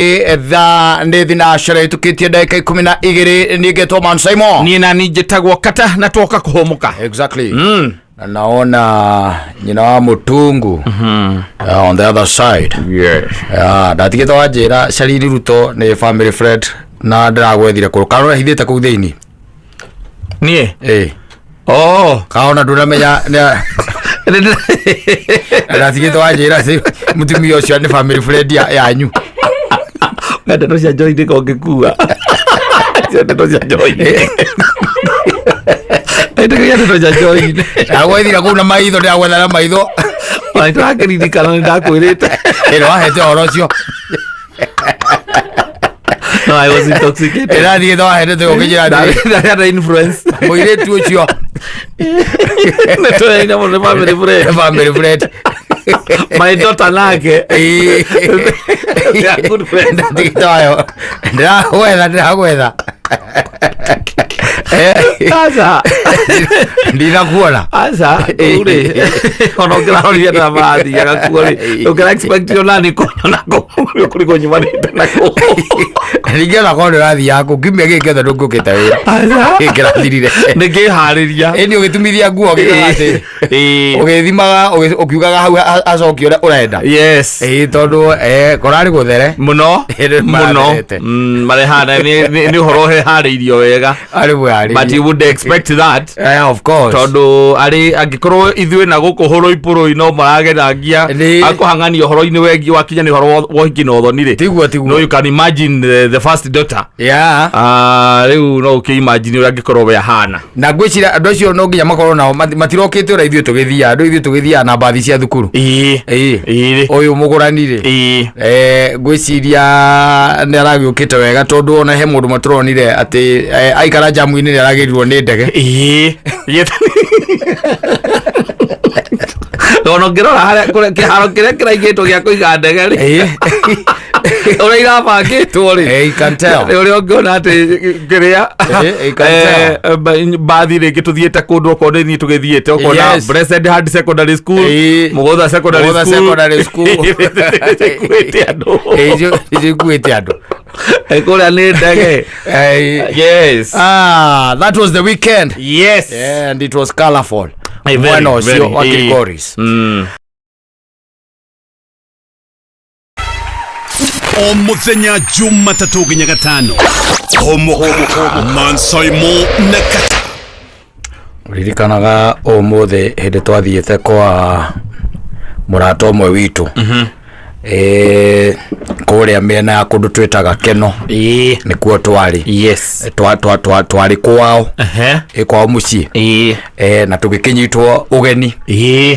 Thaa nĩ thinacara ĩtukĩtie ndagĩka 12. Niĩ ngetwo Man Simon. Niĩ nani njĩtagwo Kata na twoka kũhũmũka. Exactly. Na naona nyina wa Mutungu on the other side. Yes. Yeah, ndatigĩte wanjĩra Shariri Ruto nĩ family friend na ndĩragwethire kũrũ kana ũrehithĩte kũu thĩinĩ. Niĩ? Ĩ. Oh. Kaona ndũramenya ndatigĩte wanjĩra atĩ mũtumia ũcio nĩ family friend yanyu. Nga ndeto cia njohi ndĩka ũngĩkua. Cio ndeto cia njohi. Ndĩkagia ndeto cia njohi. Ndagwethire kũu na maitho, ndĩragwetha na maitho. Ona nĩtũrakĩririkana nĩ ndakwĩrĩte. Ĩno wahete ũhoro ũcio. No, I was intoxicated. Ĩrathiĩ wahete ũkĩnjĩra atĩrĩ, Ndarĩ under influence. Mũirĩtu ũcio Nĩ tũraina mũno nĩ family friend. Nĩ family friend. My daughter nake. They are good friends. Ndatigĩte wayo ndĩragwetha, ndĩragwetha. Aca. Ndinakuona. Aca, rĩu rĩ, ona ũngĩrarorire na marathiaga kuo rĩ, ũngĩra expect ona nĩ kũnyona kũu, kũrĩ kũnyumanĩte na kũu. Ningĩ ona korwo nĩ ũrathiaga kũu kiumia gĩkĩ gĩothe ndũngĩũkĩte wĩra. Aca. Gĩkĩrathirire. Nĩ ngĩharĩria. Ĩni ũgĩtumithia nguo ũgĩkaga atĩ ũgĩthimaga ũkiugaga hau acokie ũrĩa ũrenda. Yes. Ĩĩ, tondũ kũrarĩ gũthere. Mũno. Ĩĩ, mũno. maratherete. Marehana nĩ ũhoro ũheharĩirio wega. Arĩ mwĩharĩrie. But you would expect that. Eh, of course. Tondũ arĩ angĩkorwo ithuĩ na gũkũ hũrũi pũrũi no maragerangia akũhang'ania ũhoro-inĩ wegiĩ wakinya nĩ ũhoro wa ũhiki na ũthoni rĩ. Tiguo, tiguo. No you can imagine the first daughter. Ah, rĩu no ũkĩ imagine ũrĩa angĩkorwo we ahana. Na ngwĩciria andũ acio no nginya makorwo nao matirokĩte ũrĩa ithuĩ tũgĩthiaga, andũ ithuĩ tũgĩthiaga na mbathi cia thukuru. Ĩĩ. Ĩĩ. Ĩĩ. Ũyũ mũgũrani rĩ, ngwĩciria nĩ aragĩũkĩte wega tondũ ona he mũndũ matũronire atĩ aikara njamu-inĩ nĩ aragĩrirwo nĩ ndege. Ĩĩ. Ona ũngĩrora harĩa kĩharo kĩrĩa kĩraigĩtwo gĩa kũiga ndege rĩ, ũrĩa irabangĩtwo rĩ, You can tell. Nĩ ũrĩa ũngĩona atĩ kĩrĩa You can tell. Mbathi rĩngĩ tũthiĩte kũndũ okorwo nĩ niĩ tũgĩthiĩte ũkona Blessed Hand Secondary School, Mũgũtha Secondary Mũgũtha School. Secondary School. Ikuĩte andũ. Icio ikuĩte andũ. Kũrĩa nĩ ndege. Yes. Ah, that was the weekend. Yes. Yeah, and it was colorful. Very, Mwena ũcio very, wa Kilgoris. O muthenya Jumatatũ nginya Gatano, Homoka Mansaimo na Kata. Ririkanaga ũmũthĩ hĩndĩ twathiĩte kwa mũrata ũmwe witũ kũrĩa mĩena ya kũndũ twĩtaga Keno, nĩkuo twarĩ. Twarĩ kwao, kwao mũciĩ, na tũgĩkĩnyitwo ũgeni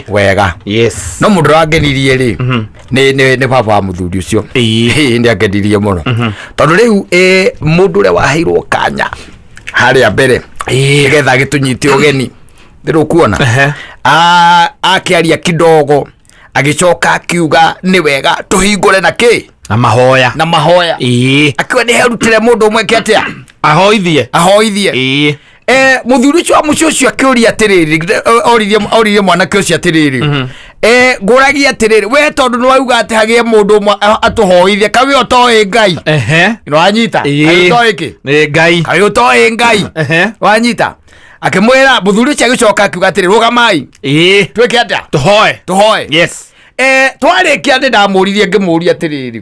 wega. No mũndũ ũrangenirie rĩ nĩ baba wa mũthuri ũcio. Nĩ angenirie mũno tondũ rĩu mũndũ ũrĩa waheirwo kanya harĩa mbere nĩgetha agĩtũnyite ũgeni ndĩrũkuona akĩaria kidogo, agĩcoka akiuga nĩ wega tũhingũre na kĩ? Na mahoya. Na mahoya. Akiuga nĩ herutĩre mũndũ ũmwe kĩ atĩa? Ahoithie. Ahoithie. Mũthuri ũcio wa mũciĩ ũcio akĩũria atĩrĩrĩ, oririe mwanake ũcio atĩrĩrĩ, ngũragia atĩrĩrĩ, we tondũ nĩ wauga atĩ hagĩe mũndũ ũmwe atũhoithie, kaĩ we ũtoĩ Ngai? Nĩ wanyita? Kaĩ ũtoĩ kĩ? Nĩ Ngai. Kaĩ ũtoĩ Ngai? Wanyita? Akĩmwĩra mũthuri ũcio, agĩcoka akiuga atĩrĩ, rũgamai, twĩke atĩa? Tũhoe. Tũhoe. Yes. Twarĩkia nĩ ndamũririe, ngĩmũria atĩrĩrĩ,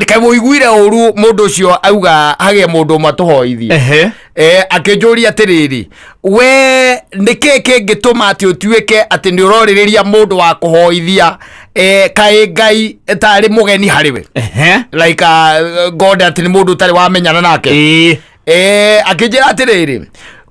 kaĩ mũiguire ũru mũndũ ũcio auga hagĩe mũndũ ũmwe atũhoithie? Akĩnjũria atĩrĩrĩ, we nĩkĩ kĩngĩtũma atĩ ũtuĩke atĩ nĩ ũrorĩrĩria mũndũ wa kũhoithia, kaĩ Ngai tarĩ mũgeni harĩ we? Like God, atĩ nĩ mũndũ ũtarĩ wamenyana nake. Akĩnjĩra atĩrĩrĩ,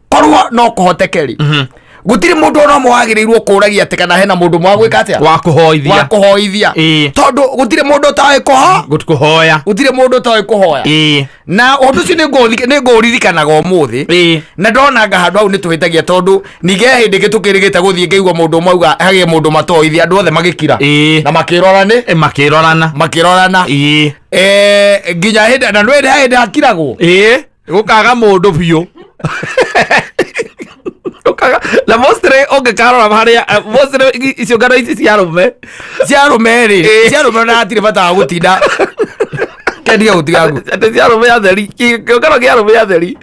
korwo no kũhoteke rĩ, gũtirĩ mũndũ ona ũmwe wagĩrĩirwo kũragia atĩ kana hena mũndũ ũmwe wa gwĩka atĩa? Wa kũhoithia. Wa kũhoithia. Tondũ gũtirĩ mũndũ ũtoĩ kũho Kũhoya. Gũtirĩ mũndũ ũtoĩ kũhoya. Na ũndũ ũcio nĩ ngũũririkanaga ũmũthĩ na ndonanga handũ hau nĩ tũhĩtagia, tondũ ningĩ he hĩndĩ ĩngĩ tũkĩrĩgĩte gũthiĩ, ngaigua mũndũ ũmwe auga hagĩe mũndũ matoithia, andũ othe magĩkira na makĩrora nĩ Makĩrorana. Makĩrorana. Nginya hĩndĩ na nĩ hĩndĩ hakiragwo. Ĩĩ, gũkaga mũndũ biũ. Gũkaga na mostly ũngĩkarora harĩa mostly ciũngano ici cia arũme. Cia arũme rĩ, cia arũme ona hatirĩ bata wa gũtinda. Kendige gũtiga Atĩ cia arũme atheri, kĩũngano kĩa arũme atheri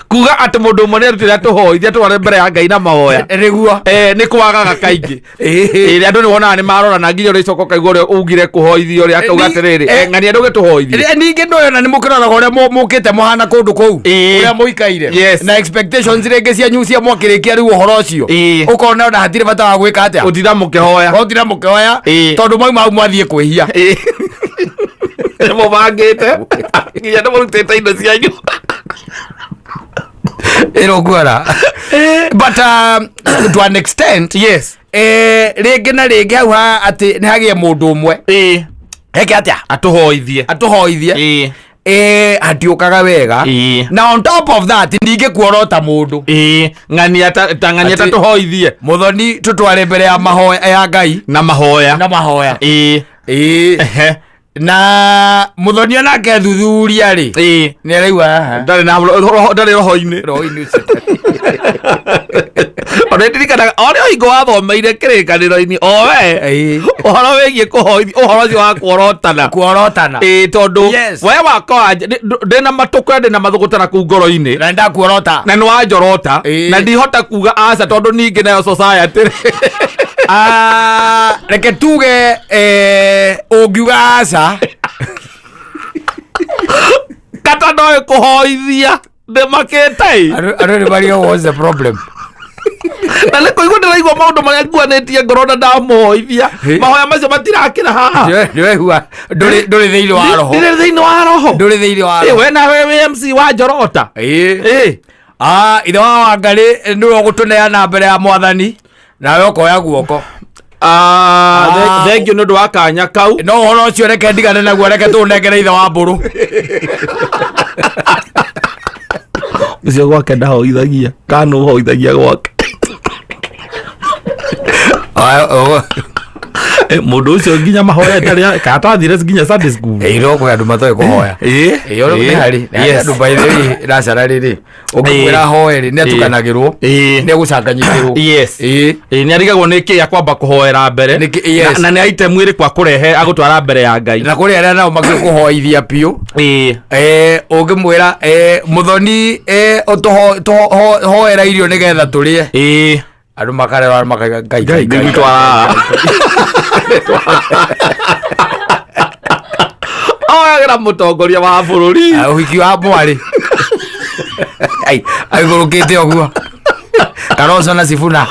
kuga atĩ mũndũ ũmwe nĩ arutĩre atũhoithie atware mbere ya Ngai na mahoya. Nĩguo. Nĩ kwagaga kaingĩ. Ĩĩ, andũ nĩ wonaga nĩ marora na nginya ũrĩa icoka ũkaigua ũrĩa ugire kũhoithio ũrĩa akauga atĩrĩrĩ, ng'ania ndũgĩtũhoithie. Ningĩ ndũyona nĩ mũkĩroraga ũrĩa mũkĩte mũhana kũndũ kũu, ũrĩa mũikaire, na expectations rĩngĩ cianyu cia mwakĩrĩkia rĩu ũhoro ũcio, ũkona ona hatirĩ bata wa gwĩka atĩa. Gũtinda mũkĩhoya. Gũtinda mũkĩhoya, tondũ mauma hau mwathiĩ kwĩhia. Nĩ mũbangĩte nginya nĩ mũrutĩte indo cianyu. Ĩrũkuona, but to an extent, rĩngĩ na rĩngĩ hau ha atĩ nĩ hagĩe mũndũ ũmwe eke atĩa? Atũhoithie. Atũhoithie. Hatiũkaga wega. Na on top of that, ningĩ kuorota mũndũ. Ĩĩ, ng'ania ta ng'ania ta tũhoithie. Mũthoni tũtware mbere ya mahoya ya Ngai na mahoya. Na mahoya. Ĩĩ. Na mũthoni onake thuthuria rĩ, nĩ araigua haha Ndarĩ na roho, ndarĩ roho-inĩ. Roho-inĩ ũcio. Ona ndirikanaga o rĩ hingo wathomeire kĩrĩkanĩro-inĩ o we ũhoro wĩgiĩ kũhoithia, ũhoro ũcio wa kuorotana. Kuorotana. Ĩĩ, tondũ we wakwa ndĩna matũkũya, ndĩna mathũgũta na kũu ngoro-inĩ. Na ndakuorota. Na nĩ wanjorota. Na ndihota kuga aca, tondũ ningĩ nayo society. Ah, reke tuge, ũngiuga aca. Kata no ĩkũhoithia ndĩmakĩte ĩ. Andũ nĩ marigagwo what's the problem. Na nĩ kũigua ndĩraigua maũndũ marĩa nguanĩtie ngoro na ndamũhoithia, mahoya macio matirakĩra haha. Nĩwehua ndũrĩ thĩinĩ wa roho. Ndĩrĩ thĩinĩ wa roho. Ndũrĩ thĩinĩ wa roho. We nawe wĩ MC wa njorota. Ĩĩ. Ah, ithe wa Wangarĩ nĩwe ũgũtũneana mbere ya mwathani nawe ũkoya guoko. Ah, thank you nĩ ũndũ wa kanya kau. No ũhoro ũcio reke ndigane naguo, reke tũnengere ithe wa mbũrũ. Ũcio gwake ndahoithagia kana ũhoithagia gwake? Mũndũ ũcio nginya mahoya ndarĩ kana tathire nginya Sunday school. Ĩĩ, no kwĩ andũ matoĩ kũhoya. Ĩĩ, nĩ harĩ andũ, by the way, nacara rĩrĩ ũngĩmwĩra hoe rĩ, nĩ atukanagĩrwo, nĩ egũcanganyikĩrwo. Ĩĩ, nĩ arigagwo nĩ kĩ akwamba kũhoera mbere. Nĩkĩ- yes. Na nĩ item ĩrĩkũ akũrehe agũtwara mbere ya Ngai. Na kũrĩ arĩa nao makĩkũhoithia biũ. Ũngĩmwĩra, mũthoni, ũtũhoera irio nĩgetha tũrĩe, andũ makarera makaiga Ngai Ngai Ngai. Ngai twara oyagĩra mũtongoria wa bũrũri. Ah, ũhiki wa mwarĩ. Ai, aigũrũkĩte ũguo Kalonzo na Sifuna.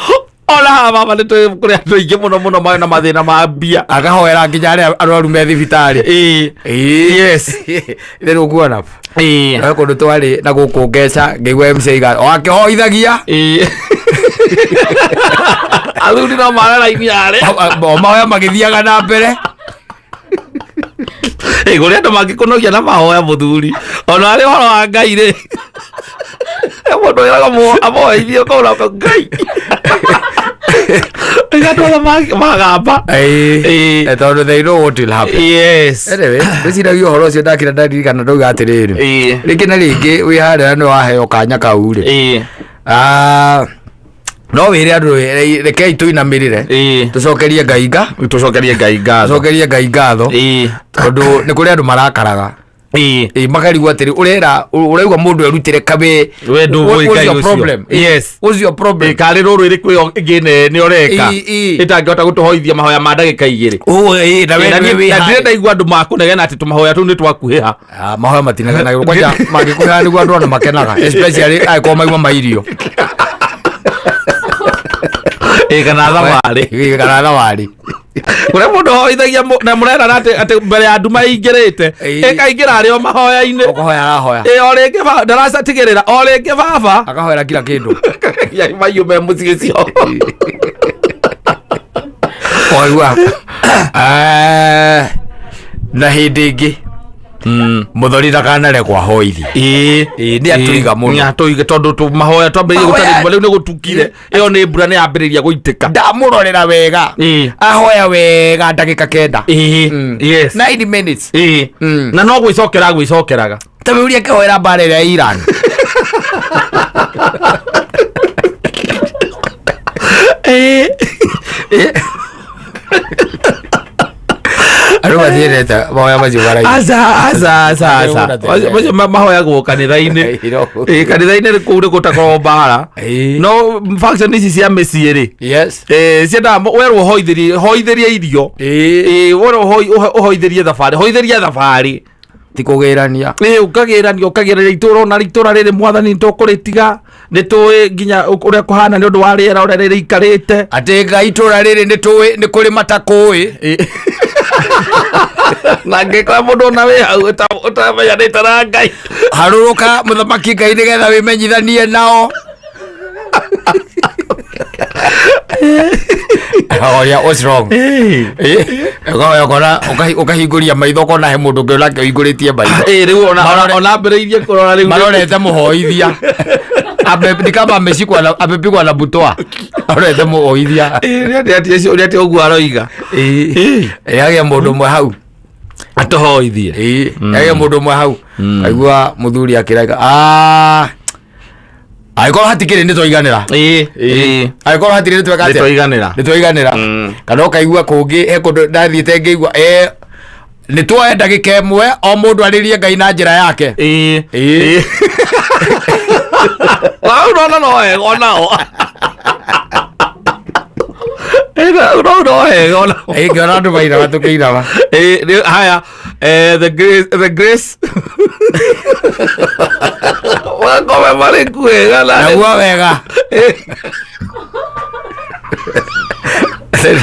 Ona haha baba nĩ tũĩ kũrĩ andũ aingĩ mũno mũno marĩ na mathĩna ma mbia. Akahoera nginya arĩa arwaru me thibitarĩ. Rĩrĩ ũkuona no kũndũ twarĩ na gũkũ ngeca ngĩigua MC aiga o akĩhoithagia. Athuri no mara raini yarĩ. O mahoya magĩthiaga na mbere. Ĩ, kũrĩ andũ mangĩkũnogia na mahoya mũthuri, ona arĩ ũhoro wa Ngai rĩ, mũndũ wĩraga amoithie ũkaura Ngai andũ othe magamba. Tondũ they know what will happen. Anyway, ndĩciragia ũhoro ũcio ndakira ndaririkana ndauga atĩrĩrĩ, rĩngĩ na rĩngĩ wĩ harĩa nĩ waheo kanya kau rĩ, ah, no wĩre andũ, rekei tũinamĩrĩre, tũcokerie Ngai nga Tũcokerie Ngai ngatho. Tũcokerie Ngai ngatho, tondũ nĩ kũrĩ andũ marakaraga. Ĩĩ, makarigwo atĩrĩ, ũrera ũraigua mũndũ erutĩre kabe. We ndũĩ What's Ngai your ũcio. problem? What's your problem? Karĩ rũrũ ĩrĩkũ ĩyo ĩngĩ nene ũreka Ĩ, ĩ. ĩtangĩhota gũtũhoithia mahoya ma ndagĩka 2? Ũ, ĩ, na we Na nĩwe niĩ- wĩ na ndirĩ harĩa. ndaigua andũ makũnegena atĩ tũmahoya tũu nĩ twakuhĩha. Ah, mahoya matinegenagĩrwo kwanja mangĩkuhĩha nĩguo andũ ona makenaga, especially angĩkorwo mauma mairio. Ĩ, kana thabarĩ. Ĩ, kana thabarĩ. Kũrĩa mũndũ hoithagia na mũrerana atĩ mbere ya nduma ĩingĩrĩte, ĩkaingĩra arĩ o mahoya-inĩ. Ũkũhoya arahoya. Ĩ, o rĩngĩ ndaraca tigĩrĩra o rĩngĩ baba. Akahoera kila kĩndũ. Ya, mahiũ me mũciĩ ũcio. Waigua. Na hĩndĩ ĩngĩ mũthoni ndakanarekwo ahoithie. Ĩĩ. Nĩ atũiga mũno. Nĩ atũiga tondũ mahoya twambĩrĩirie Mahoya- gũtarĩ rĩu nĩ gũtukire, ĩyo nĩ mbura nĩ yambĩrĩria gũitĩka. Ndamũrorera wega, ahoya wega ndagĩka 9. 9 minutes. Na no gwĩcokera gwĩcokeraga. Ta wĩũria akĩhoera mbara ĩrĩa ya Iran. Andũ matiendete mahoya macio maraihu. Aca, aca, aca, aca. Macio- Macio mahoyagwo kanitha-inĩ. Ĩno. Ĩ, kanitha-inĩ kũu nĩ gũtakoragwo mbara. Ĩ. No function ici cia mĩciĩ rĩ, Yes. ciendaga werwo ũhoithĩrie, hoithĩrie irio. Ĩ. Werwo ũhoithĩrie thabarĩ, hoithĩria thabarĩ. Ti kũgĩrania. Ĩ, ũkagĩrania, ũkagĩrania itũra, ona itũra rĩrĩ mwathani nĩ tũkũrĩtiga, nĩ tũĩ nginya ũrĩa kũhana nĩ ũndũ wa rĩera ũrĩa rĩikarĩte. Atĩ Ngai itũra rĩrĩ nĩ tũĩ nĩ kũrĩ matakũĩ. Na ngĩkora mũndũ ona wĩ hau ũtamenyanĩte na Ngai. Harũrũka mũthamaki Ngai nĩgetha wĩmenyithanie nao. Oh yeah, what's wrong? Ũkona ũkahingũria maitho ũkona he mũndũ ũngĩ onake ũhingũrĩtie maitho. Ĩ, rĩu ona ambĩrĩirie kũrora rĩu. Marorete mũhoithia. Ni kama ameshikwa na amepigwa na butwa. Arorete mũhoithia. Ĩ, nĩ atĩ ũguo aroiga. Ĩ, hagĩa mũndũ ũmwe hau. Atũhoithie. Ĩ, hagĩa mũndũ ũmwe hau. Aigua mũthuri akĩraiga. Ah. Angĩkorwo hatikĩrĩ nĩ twaiganĩra. Ĩ, ĩ. Angĩkorwo hatirĩ nĩ tweka Nĩ atĩa? twaiganĩra. Nĩ twaiganĩra. Kana ũkaigua kũngĩ he kũndũ ndathiĩte ngĩigua nĩ tuoe ndagĩka ĩmwe o mũndũ arĩrie Ngai na njĩra yake. Ĩ. Ĩ. Ĩ. Hau ũrona no wega onao. Ĩ, no no wega onao. Ĩ, ngĩona andũ mainaga tũkĩinaga. Ĩ, haya, the grace, the grace. Wakome marĩ kuega na Naguo wega.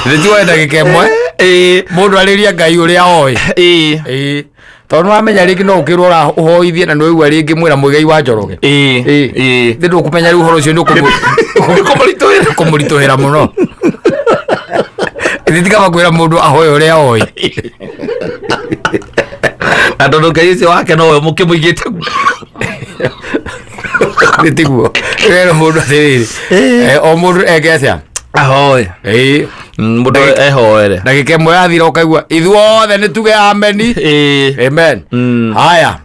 Nĩ tuoe ndagĩka ĩmwe Ĩ, mũndũ arĩrie Ngai ũrĩa oĩ. ĩ, Ĩ. Tondũ nĩwamenya rĩngĩ no ũkĩrwo ũhoithie na nĩwaigua rĩngĩ mwĩra Mũigai wa Njoroge. ĩ, Ĩ. ĩ. Nĩ ndũkũmenya rĩu ũhoro ũcio nĩ Kũmũritũhĩra. ũkũmũritũhĩra mũno. Ĩthi tikaba kwĩra mũndũ ahoe ũrĩa oĩ. Na tondũ Ngai ũcio wake nowe mũkĩmũigĩte. Nĩ tiguo. Wĩra mũndũ atĩrĩrĩ. O mũndũ eke atĩa? Ahoe. Ĩ. Mũndũ ehoere. Ndagĩka ĩmwe yathira ũkaigua ithuothe nĩ tuge ameni. Ĩ. Amen. Haya.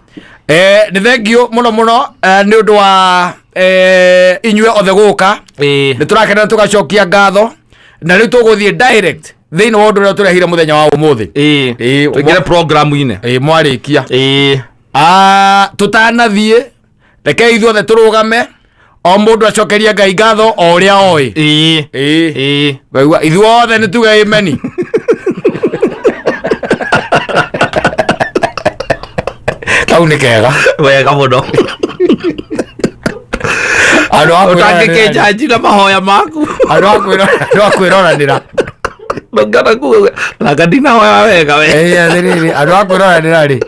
Nĩ thengiũ mũno mũno nĩ ũndũ wa inyuĩ othe gũka. Ĩ. Nĩ tũrakena tũgacokia ngatho na rĩu tũgũthiĩ direct thĩinĩ wa ũndũ ũrĩa tũrehire mũthenya wa ũmũthĩ. Ĩ. Ĩ, Tũingĩre programu-inĩ. Ĩ, mwarĩkia. Ĩ. Tũtanathiĩ rekei ithuothe tũrũgame o mũndũ acokerie Ngai ngatho o ũrĩa oĩ. Ĩ. Ĩ. Ĩ. Ngaigua ithuothe nĩ tuge ameni. Kau nĩ kega. Wega mũno. Andũ a kwĩroranĩra- Ũtangĩkĩnja njina mahoya maku. Andũ a kwĩroranĩra. Ndũngĩona kuga nanga ndinahoya wega we. Ĩ, atĩrĩrĩ, andũ a kwĩroranĩra rĩ.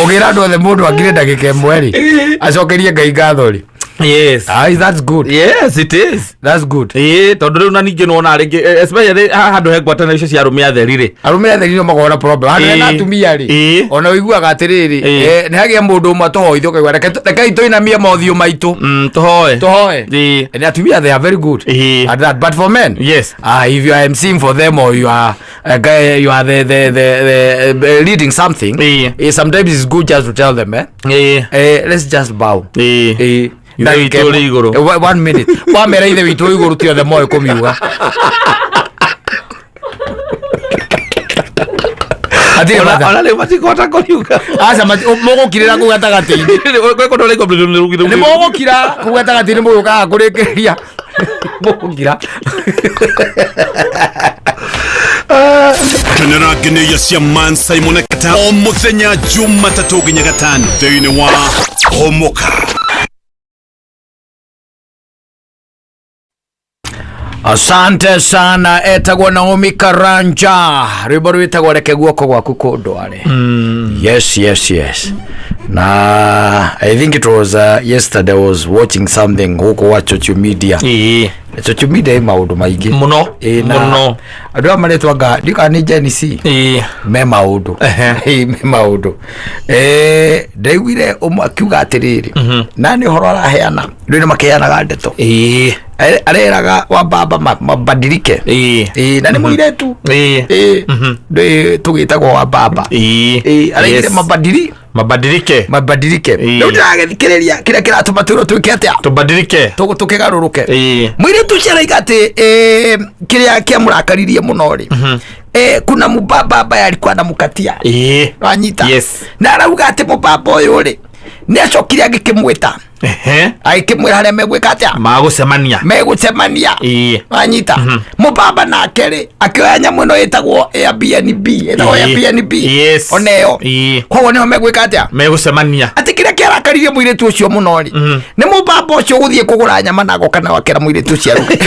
Ũgĩra andũ othe mũndũ akire ndagĩka ĩmwe rĩ, acokerie Ngai ngatho rĩ. Yes. Ah, that's good. Yes, it is. That's good. Ĩ, tondũ rĩu na ningĩ nĩwona rĩngĩ, especially haha handũ he ngwatanĩro icio cia arũme atheri rĩ. Arũme atheri nĩo makoragwo na problem. Handũ hena Ĩ. atumia rĩ, Ĩ. ona ũiguaga atĩrĩrĩ, Ĩ. nĩ hagĩa mũndũ ũmwe tũhoithio ũkaigua, rekei tũinamie mothiũ maitũ. Tũhoe. Tũhoe. Ĩ. And atumia, they are very good Ĩ. at that. But for men, Yes. if you are emceeing for them or you are a guy, you are the leading something, Ĩ. sometimes it's good just to tell them, Ĩ. let's just bow. Ĩ. Ithe witũ ũrĩ igũrũ. 1 minute. Wamera ithe witũ ũrĩ igũrũ ti othe moĩ kũmiuga. Hatirĩ bata. Ona rĩu matikũhota kũriuga. Aca, mũgũkirĩra kũu gatagatĩ-inĩ. Gwĩ kũndũ ũraigua Nĩ mũgũkira kũu gatagatĩ-inĩ mũgĩũkaga kũrĩkĩrĩria. Mũgũkira. Kenera ngeneia cia Man Simon Kata o mũthenya Jumatatũ nginya gatano thĩinĩ wa Homoka. Asante sana, etagwo Naomi Karanja, rwimbo rwitagwo reke guoko gwaku kundware. Yes, yes, yes. Na I think it was yesterday I was watching something huko wa social media. Ĩ. Social media ĩ maũndũ maingĩ Mũno. Ĩ, na Mũno. andũ aya maretwo anga ndika nĩ Gen Z. Ĩ. Me maũndũ. Ehe. Ĩ, me maũndũ. Ndaiguire ũmwe akiuga atĩrĩrĩ, na nĩ ũhoro araheana, rĩu nĩ makeanaga ndeto. Ĩ. Areraga wa baba mabadilike. Ĩ. Ĩ, na nĩ mũirĩtu. Ĩ. Ĩ, ndĩ tũgĩtagwo wa baba. Ĩ. Ĩ, araigire Yes. mabadili Mabadilike. Mabadilike. Ĩ. Rĩu ndĩragĩthikĩrĩria kĩrĩa kĩratũma twĩrwo twĩke atĩa? Tũbadilike. Tũkĩgarũrũke. Ĩ. Mũirĩtu ũcio araiga atĩ kĩrĩa kĩamũrakaririe Mũno rĩ, kuna mubaba ambaye alikuwa anamukatia. Wanyita? Yes. Na arauga atĩ mũbaba ũyũ rĩ, nĩ acokire agĩkĩmwĩta, agĩkĩmwĩra harĩa megwĩka atĩa. Magũcemania. Megũcemania. Wanyita? Mũbaba nake rĩ, akĩoya nyamũ ĩno ĩtagwo Airbnb, ĩtagwo Airbnb. Oneyo. Koguo nĩho megwĩka atĩa? Megũcemania. Atĩ kĩrĩa kĩarakaririe mũirĩtu ũcio mũno rĩ, nĩ mũbaba ũcio gũthiĩ kũgũra nyama na agoka nawe akĩra mũirĩtu ũcio aruge,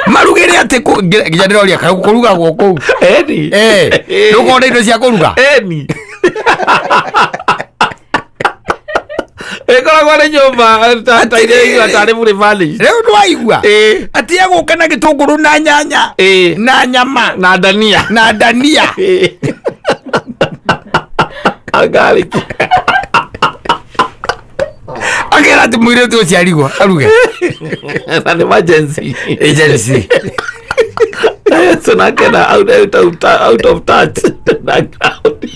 marugĩre atĩ nginya ndĩroria kana kũrugagwo kũu. Eni. Ndũkorwo na indo cia kũruga. Eni, ĩkoragwo nĩ nyũmba ta iria igua tarĩ fully furnished. Rĩu ndwaigua? Atĩ egũka na gĩtũngũrũ na nyanya na nyama na ndania. Na ndania. Garlic. Akera atĩ mũirĩtu ũcio arigwo aruge. Na nĩ emergency. Agency. So nake na out of touch na ground.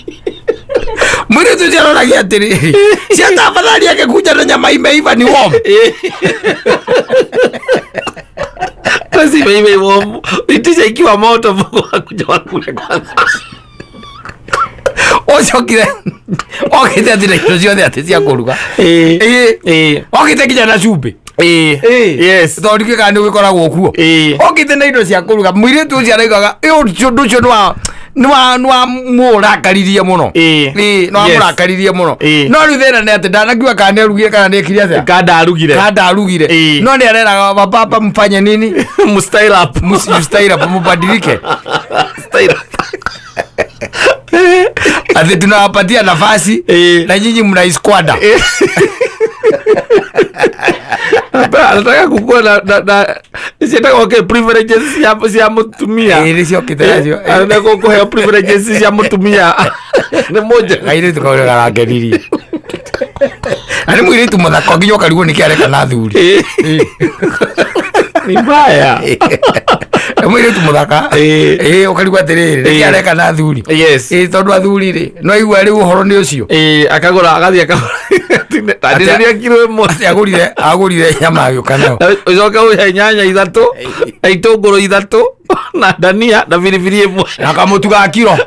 Mũirĩtu ũcio aroragia atĩrĩrĩ, cia tafadhali akĩkunja na nyama imeiva ni warm. Basi imeiva warm, itisha ikiwa moto, wakuja wakule kwanza. Ũcokire okĩte atĩ na indo ciothe atĩ cia kũruga. Okĩte nginya na cumbĩ. Tondũ ndikĩũĩ kana nĩ ũgĩkoragwo kuo. Okĩte na indo cia kũruga. Mũirĩtu ũcio araugaga ũndũ ũcio nĩ wa mũrakaririe mũno. Nĩ wa mũrakaririe mũno. No rĩu thĩna nĩ atĩ ndanakiuga kana nĩ arugire kana nĩ ekire atĩa. Kanda arugire. Kana arugire. No nĩ areraga wababa mfanye nini? Mstyle up. Mstyle up, mubadilike. Style up. Ati tunawapatia nafasi na nyinyi mnaisquander. Anataka kukua na ciĩtagwo kĩ, privileges cia mũtumia. Ĩ, nĩciokĩte nacio. Anataka kũheo privileges cia mũtumia nĩ mũnja. Kairĩtu kau nĩ karangenirie na nĩ mũirĩtu mũthaka, nginya ũkarigwo nĩkĩ areka na athuri. Ni mbaya. Nĩ mũirĩtu mũthaka. Ĩ, ũkarigwo atĩrĩrĩ, nĩkĩ areka na athuri. Ĩ, tondũ athuri rĩ, no igua rĩu ũhoro nĩ ũcio. Akagũra, agathiĩ akagũra tandĩrĩria kiro 1. Atĩ agũrire nyama agĩũka nayo. Ũcoke ũhe nyanya ithatũ na itũngũrũ ithatũ na ndania na biribiri 1. Na kamũtu ga kiro.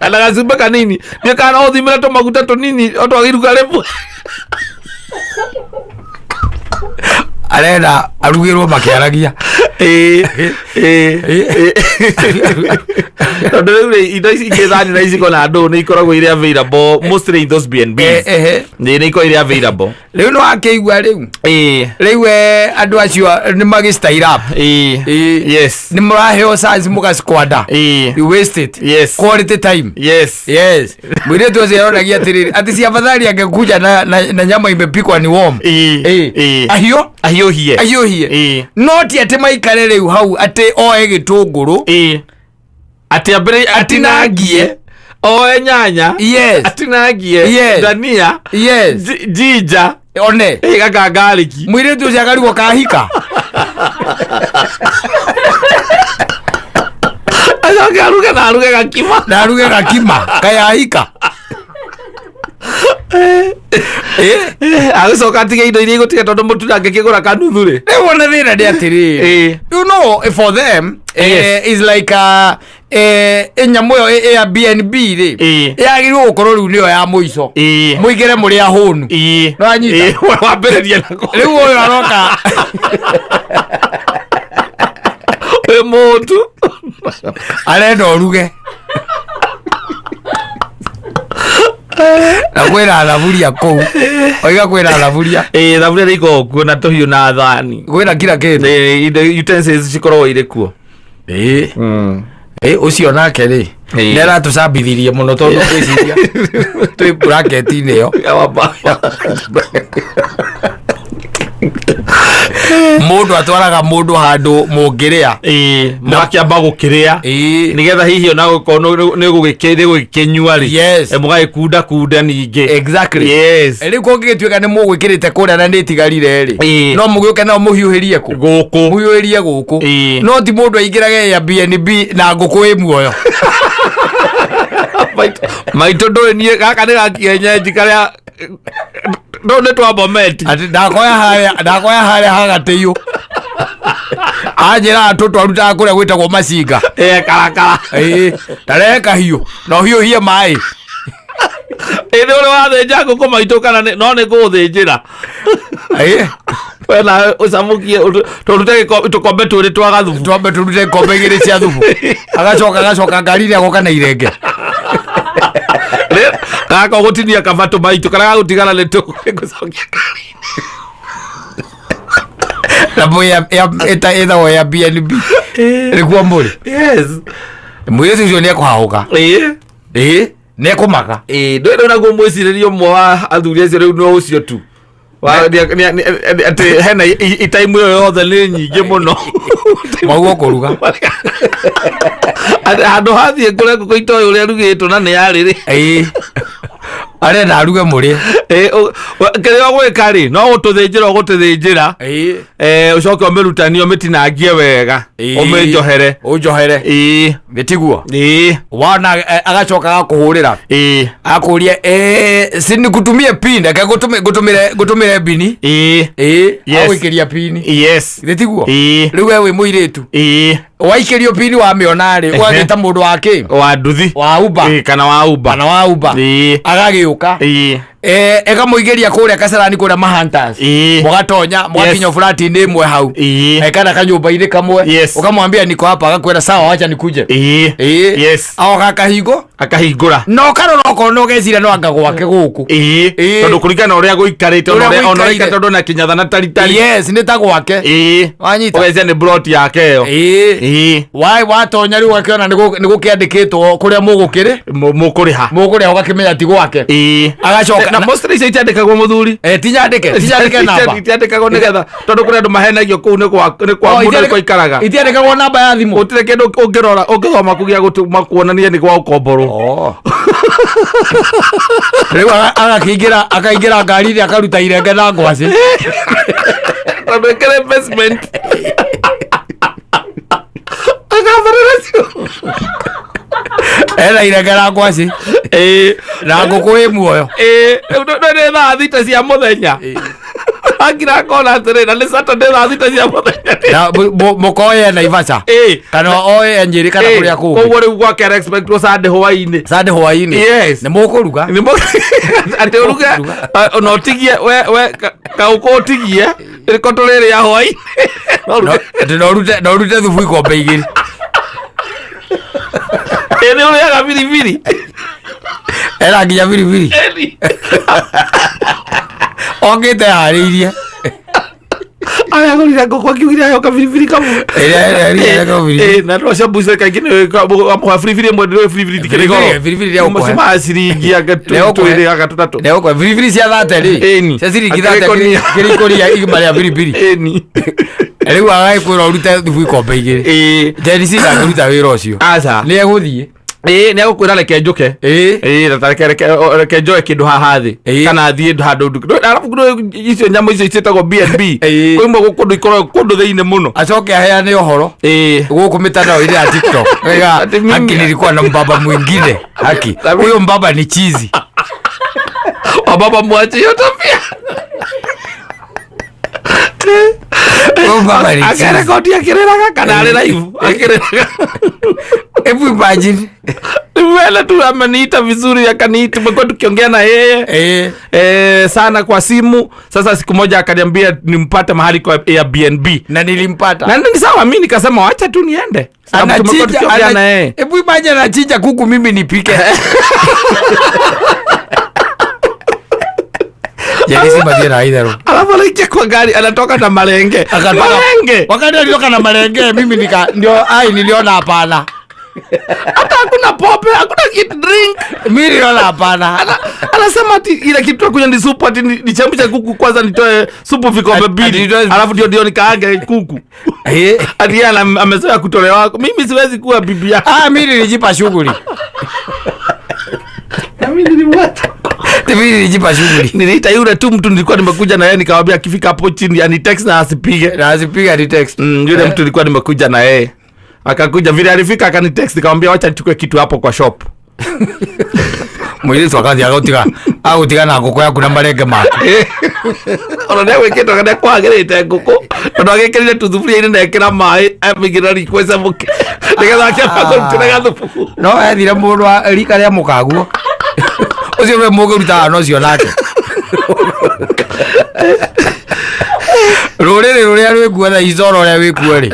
Na gacumbĩ kanini, ndiũ kana ũthimĩre tũmaguta tũnini o twagiruga rĩmwe. Arenda arugĩrwo makĩaragia. Ĩĩ. Tondũ rĩu rĩ, indo ici ingĩ, thani na iciko na ndũ, nĩ ikoragwo irĩ available mostly in those B&Bs. Ehe. Nĩ ikoragwo irĩ available. Rĩu nĩ wakĩigua rĩu? Rĩu andũ acio nĩ magĩ style up. Nĩ mũraheo chance mũgasquander. You waste it. Quality time. Yes, mwĩrĩtu ũcio aronagia atĩrĩrĩ, atĩ si afadhali angekuja na nyama imepikwa ni warm. Ahiũ Ahiũhie. Ahiũhie. No ti atĩ maikare rĩu hau atĩ oe gĩtũngũrũ. Atĩ ambere atinangie, oe nyanya, atinangie, ndania, ginger, one gaka garlic. Mwĩrĩtu ũcio akarigwo kahika. Acoke aruge na aruge gakima. Na aruge gakima kayahika. Agĩcoka atige indo iria igũtiga, tondũ mũtu ndangĩkĩgũra kanuthu rĩ. Rĩu ona thĩna nĩ atĩrĩrĩ, for them, is like nyamũ ĩyo Airbnb rĩ, yagĩrĩirwo gũkorwo rĩu nĩyo ya mũico. Mũingĩre mũrĩ ahũnu. Nĩwanyita? Wambĩrĩrie nako. Rĩu ũyũ aroka wĩ mũtu. Arenda ũruge na kwĩna thaburia kũu, oiga kwĩna thaburia. Ĩĩ, thaburia nĩ ikoragwo kuo na tũhiũ na thani. Kwĩna kila kĩndũ. Ĩĩ, indo utensils cikoragwo irĩ kuo. Ĩ, ũcio nake rĩ, nĩ aratũcambithirie mũno, tondũ ngwĩciria twĩ bracket-inĩ ĩyo. Mũndũ atwaraga mũndũ handũ mũngĩrĩa. Ĩĩ, mũgakĩamba gũkĩrĩa, nĩgetha hihi ona gũkorwo nĩ gũgĩkĩnyua rĩ, mũgagĩkunda kunda ningĩ. Rĩu kũngĩgĩtuĩka nĩ mũgwĩkĩrĩte kũrĩa na nĩ ĩtigarire rĩ, no mũgĩũke no mũhiũhĩrie kũ? Gũkũ. Mũhiũhĩrie gũkũ. No ti mũndũ aingĩrage Airbnb na ngũkũ ĩ muoyo. Maitũ ndũĩ niĩ gaka nĩ gakienyenji karĩa no nĩ twambometi. Atĩ ndakoya harĩa, ndakoya harĩa hagatĩiyũ. Anjĩraga tũtwarutaga kũrĩa gwĩtagwo macinga. Eh, karakara. Ĩĩ, tarehe kahiũ na ũhiũhie maĩ. Ĩ nĩ ũrĩ wathĩnja ngũkũ maitũ kana no nĩ ngũgũthĩnjĩra? Ĩĩ. We nawe ũcamũkie tũrute tũkombe twĩrĩ twa gathubu. Twambe tũrute ikombe igĩrĩ cia thubu. Agacoka ngari-inĩ agoka na irenge. Gaka ũgũtinia kabatũ maitũ kana gagũtigana nĩ tũgũcokia ngari. Na ĩtagwo ya BNB. Nĩkuo mũrĩ. Yes. Mũirĩtu ũcio nĩ ekũhahũka. Ĩĩ. Ĩĩ, nĩ ekũmaka. Ĩĩ, ndũĩ naguo mwĩcirĩrie ũmwe wa athuri acio rĩu no ũcio tu. Atĩ hena itaimu ĩyo yothe nĩ nyingĩ mũno. Maugo kũruga. Atĩ handũ hathiĩ ngũre ngũkũ itoĩ ũrĩa ĩrugĩtwo na nĩ yarĩ rĩ. Ĩĩ. Arenda aruge mũrĩe. Ĩĩ, kĩrĩa ũgwĩka rĩ, no gũtũthĩnjĩra ũgũtũthĩnjĩra. Ĩĩ. Ũcoke ũmĩrutanie ũmĩtinangie wega. Ũmĩnjohere. Ũnjohere. Ĩĩ. Nĩ tiguo? Ĩĩ. Wana agacoka agakũhũrĩra. Ĩĩ. Akũria si nikutumie pin, reke ngũtũmĩre bini. Ĩĩ. Ĩĩ. Yes. Agũikĩria pini. Yes. Nĩ tiguo? Ĩĩ. Rĩu we wĩ mũirĩtu. Ĩĩ. Waikĩrio pini wamĩona rĩ, ũgagĩta mũndũ wa kĩ? Wa nduthi. Wa Uber. Ĩĩ, kana wa Uber. Kana wa Uber. Ĩĩ. Agagĩũka. Ĩĩ. Ĩkamũingĩria kũrĩa kasarani kũrĩa mahunters. Ĩĩ. Mũgatonya, mũgakinya Yes. flat-inĩ ĩmwe hau. Ĩĩ. Kana kanyũmba-inĩ kamwe. Yes. Ũkamwambia niko hapa, agakwĩra sawa, wacha nikuje. Ĩĩ. Ĩĩ. Yes. Agoka akahingo. Akahingũra. Na ũkarora okorwo nĩ ũgeciria no anga gwake gũkũ. Ĩĩ. Ĩĩ. Tondũ kũringana na ũrĩa gũikarĩte, ona Ũrĩa ũrĩa gũikaire. ũrĩa tondũ na kĩnyatha na taritari. Yes, nĩ ta gwake. Ĩĩ. Wanyita? Ũgeciria nĩ plot yake ĩyo. Ĩĩ. Ĩĩ. Watonya rĩu ũgakĩona nĩ gũkĩandĩkĩtwo kũrĩa mũgũkĩrĩ. Mũkũrĩha. Mũkũrĩha ũgakĩmenya ti gwake. Ĩĩ. Agacoka Na mostly icio itiandĩkagwo mũthuri. Tinyandĩke namba. Itiandĩkagwo nĩgetha tondũ kũrĩ andũ mahenagio kũu nĩ kwa nĩ kwa Oh, mũndũ nĩkuo aikaraga. Itiandĩkagwo namba ya thimũ. Gũtirĩ kĩndũ ũngĩrora ũngĩthoma kũu gĩa gũtũma kuonania nĩ gwa ũkomborwo. Oh. Rĩu akaingĩra ngari-inĩ akaruta irenge na ngwacĩ. Tondũ ĩkĩrĩ basement. Akabarĩra cio. Ena irenge na ngwacĩ. Ĩĩ. Na ngũkũ ĩ muoyo. Ĩĩ, rĩu nĩ thaa thita cia mũthenya. Akira akona atĩrĩ, na nĩ Saturday thaa thita cia mũthenya. Na mũkoye Naivasha. Ĩĩ. Kana oe Nyeri kana Ĩĩ, kũrĩa kũngĩ. Koguo rĩu gwake ara expect Sunday hwaĩ-inĩ. Sunday hwaĩ-inĩ. Yes. Nĩ mũkũruga. Nĩ atĩ ũruge, na ũtigie, we, kaũkũ ũtigie, rĩko tũrĩrĩa hwaĩ-inĩ. No ũruge. Atĩ no ũrute thubu ikombe igĩrĩ. Ĩ, nĩ ũrĩaga biribiri. Ena nginya biribiri. Ĩni. Okĩte harĩirie. Aragũrire ngũkũ akiugire ayo kabiribiri kamwe. Ĩrĩa kabiribiri. Ĩ, na andũ acio mbuce kaingĩ nĩ wamũhe biribiri ĩmwe ndĩrĩ biribiri ndikĩrĩ goro. Biribiri nĩ ũkũhe. Macio ma ciringi anga Nĩ ũkũhe. twĩrĩ anga tũtatũ. Nĩ ũkũhe biribiri cia thate rĩ. Ĩni. Cia ciringi thate Akĩrĩkũnia. kĩrĩkũria igima rĩa biribiri. Ĩni. Rĩu agagĩkwĩra ũrute thubu ikombe igĩrĩ. Ĩ. Jeni si ndangĩruta wĩra ũcio. Aca. Nĩ egũthiĩ. Ĩ, nĩ egũkwĩra reke njũke. Ĩ. Ĩ, na ta reke njoe kĩndũ haha thĩ. Ĩ. Kana thiĩ handũ arabu icio nyamũ icio ciĩtagwo B&B. Ĩ. Kwĩ imwe kũndũ ikoragwo kũndũ thĩinĩ mũno. Acoke aheane ũhoro. Ĩ. Gũkũ mitandao-inĩ ya TikTok. Wega, Ati mimi- haki nilikuwa na mbaba mwingine. Haki. Huyo mbaba ni chizi. Wababa mwache hiyo tabia. Huyo mbaba ni chizi. Akarekodi akĩrĩraga kana arĩ live akĩrĩraga. Hebu imagine. Wala tu ameniita vizuri akaniita, tumekuwa tukiongea na yeye sana kwa simu. Sasa siku moja akaniambia nimpate mahali kwa Airbnb. Na nilimpata. Na ni sawa, mimi nikasema wacha tu niende. Sababu tumekuwa tukiongea na yeye. Hebu imagine anachinja kuku mimi nipike. Jeni si mathiĩ na itherũ. Alafu anaingia kwa gari anatoka na malenge. Malenge. Wakati alitoka na malenge mimi nika ndio ai niliona hapana. Hata hakuna pope, hakuna kitu drink. Mimi niliona hapana. Anasema ati ile kitu ya kunywa ni supu, ati nichemshe kuku kwanza nitoe supu vikombe mbili. Alafu ndio nikaange kuku. Ati yeye amezoea kutolewa. Mimi siwezi kuwa bibi yako. Mimi nilijipa shughuli. Na mimi nilimwacha. Mimi nilijipa shughuli. Niliita yule tu mtu nilikuwa nimekuja na yeye nikamwambia akifika hapo chini ani text na asipige. Na asipige ani text. Yule mtu nilikuwa nimekuja na yeye. Akakuja vile alifika akani text nikamwambia wacha nichukue kitu hapo kwa shop. Mũirĩtu akathiĩ agũtiga agũtiga na ngũkũ yaku na marenge maku. Ona nĩ agwĩkĩte kana kwagĩrĩte ngũkũ, tondũ agĩkĩrire tuthuburia-inĩ na ekĩra maĩ, amĩigĩrĩra riko ĩcamũke nĩgetha akĩamba kũrutĩra gathubu. No ethire mũndũ wa rika rĩa mũkaguo ũcio we mũngĩruta na ũcio nake. Rũrĩrĩ rũrĩa rwĩkuo thaa ici oro ũrĩa wĩkuo rĩ,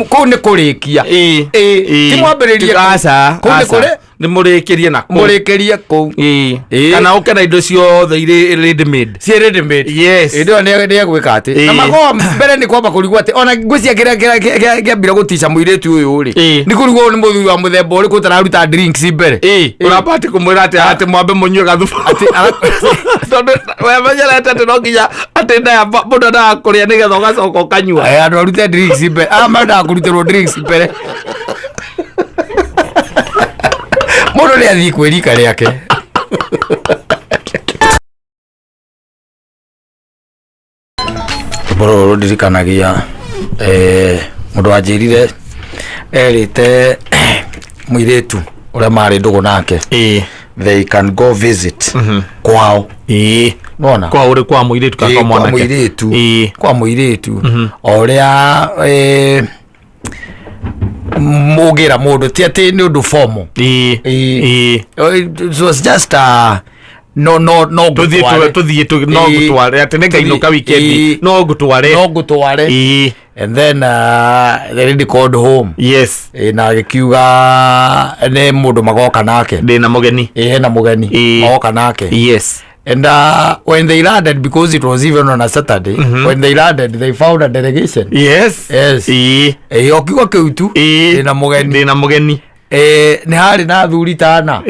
kũu nĩ kũrĩkia. Ti mwambĩrĩrie kũu. Aca. Kũu nĩ kũrĩ Nĩ mũrĩkĩrie na kũu. Mũrĩkĩrie kũu. Kana ũke na indo ciothe irĩ ready made. Ciĩ ready made. Yes. Hĩndĩ ĩyo nĩ egwĩka atĩ na magoa mbere nĩ kwamba kũrigwo atĩ ona ngwĩciria kĩrĩa kĩambire gũtica mũirĩtu ũyũ rĩ, nĩ kũrigwo nĩ mũthuri wa mũthemba ũrĩkũ ũtararuta drinks mbere. Ũramba atĩ kũmwĩra atĩ mwambe mũnyue gathubu, tondũ wemenyerete atĩ no nginya atĩ ndaya mũndũ endaga kũrĩa nĩgetha ũgacoka ũkanyua. Andũ arute drinks mbere, aya mendaga kũrutĩrwo drinks mbere. Mũndũ nĩ athiĩ kwĩ rika rĩake. Rwĩmbo rũrũ rũndirikanagia mũndũ wanjĩrire erĩte mũirĩtu ũrĩa marĩ ndũgũ nake they can go visit kwao. Nona Kwa ũrĩ kwa mũirĩtu kana kwa kwa mwanake? Mũirĩtu. Kwa mũirĩtu. O ũrĩa mũngĩra mũndũ ti atĩ nĩ ũndũ formal. It was just a no Tũthiĩ. Ngũtware. Tũthiĩ no ngũtware atĩ nĩ ngainũka weekend. No ngũtware. No ngũtware. And then the lady called home. Na agĩkiuga nĩ mũndũ magoka nake. Ndĩna mũgeni. Hena mũgeni magoka nake. And when they landed, because it was even on a Saturday, when they landed, they found a delegation. Yes. O kiugo kĩu tu, ndĩna mũgeni. Ndĩna mũgeni. Nĩ harĩ na athuri tana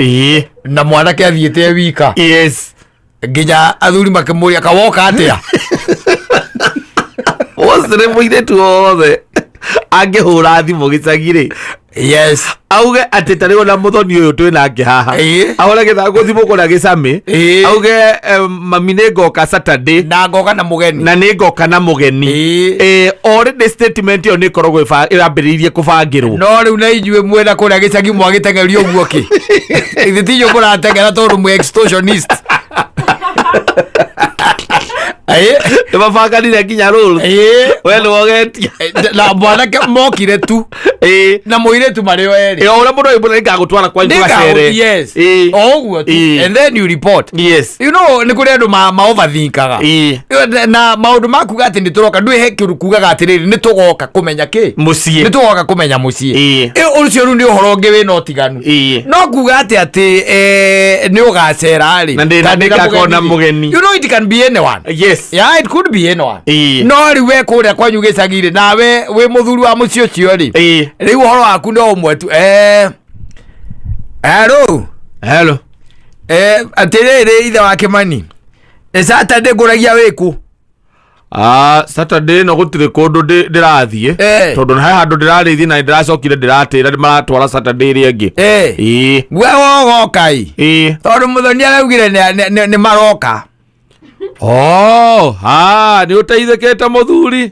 na mwanake athiĩte e wika. Nginya athuri makĩmũria, kawoka atĩa? Wocire mũirĩtu wothe angĩhũra thimũ gĩcagi rĩ, auge atĩ ta rĩu ona mũthoni ũyũ twĩ nake haha, ahũre gĩthangũ thimũ kũrĩa gĩcamĩ, auge mami, nĩ ngoka Saturday na ngoka na mũgeni, na nĩ ngoka na mũgeni. Already statement ĩyo nĩ ĩkoragwo ĩrambĩrĩirie kũbangĩrwo. No rĩu na inyuĩ mwena kũrĩa gĩcagi mwagĩteng'erio ũguo kĩ? Ithe ti inyuĩ mũrateng'era tondũ mwĩ extortionist? Nĩ mabanganire nginya rules. We nĩ wogetia. Na mwanake mokire tu na mũirĩtu marĩ o erĩ. O ũrĩa mũndũ aimũra, nĩngagũtwara kwanyu gacere. Yes, o ũguo tu. And then you report. Nĩ kũrĩ andũ ma overthinkaga na maũndũ ma kuga atĩ nĩ tũroka, ndwĩ he kĩndũ kugaga atĩrĩrĩ, nĩ tũgoka kũmenya kĩ? Mũciĩ. Nĩ tũgoka kũmenya mũciĩ. Ũcio rĩu nĩ ũhoro ũngĩ wĩna ũtiganu. No kuga atĩ nĩ ũgacera rĩ, Na kana ndĩna nĩngakorwo na mũgeni. You know, it can be anyone. Yeah, it could be anyone. No rĩu we kũrĩa kwanyu gĩcagi-rĩ, nawe wĩ mũthuri wa mũciĩ ũcio rĩ, rĩu ũhoro waku no ũmwe tu. Hello. Hello. Atĩrĩrĩ, ithe wa Kĩmani, nĩ Saturday ngũragia wĩkũ? Ah, Saturday no gũtirĩ kũndũ ndĩrathiĩ, tondũ he handũ ndĩrarĩthiĩ na ndĩracokire ndĩratĩra maratwara Saturday ĩrĩa ĩngĩ. We wogoka ĩ? Tondũ mũthoni araugire nĩ maroka. Oh, ah, nĩ ũteithĩkĩte mũthuri.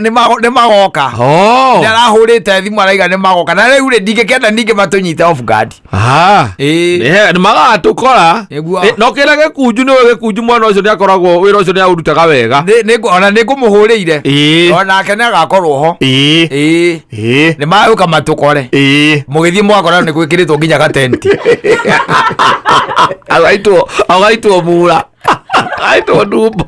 Nĩ magoka. Oh. Nĩ arahũrĩte thimũ araiga nĩ magoka, na rĩu rĩ, ndingĩkenda ningĩ matũnyite off guard. Ah. Nĩ magatũkora. Nĩguo. No kĩrĩa gĩkunju nĩwe gĩkunju, mwana ũcio nĩ akoragwo wĩra ũcio nĩ aũrutaga wega. Ona nĩ ngũmũhũrĩire. Onake nĩ agakorwo ho. Nĩ magũka matũkore. Mũgĩthiĩ mũgakora nĩ gwĩkĩrĩtwo nginya gatenti. Agaitwo mura, agaitwo ndumbo.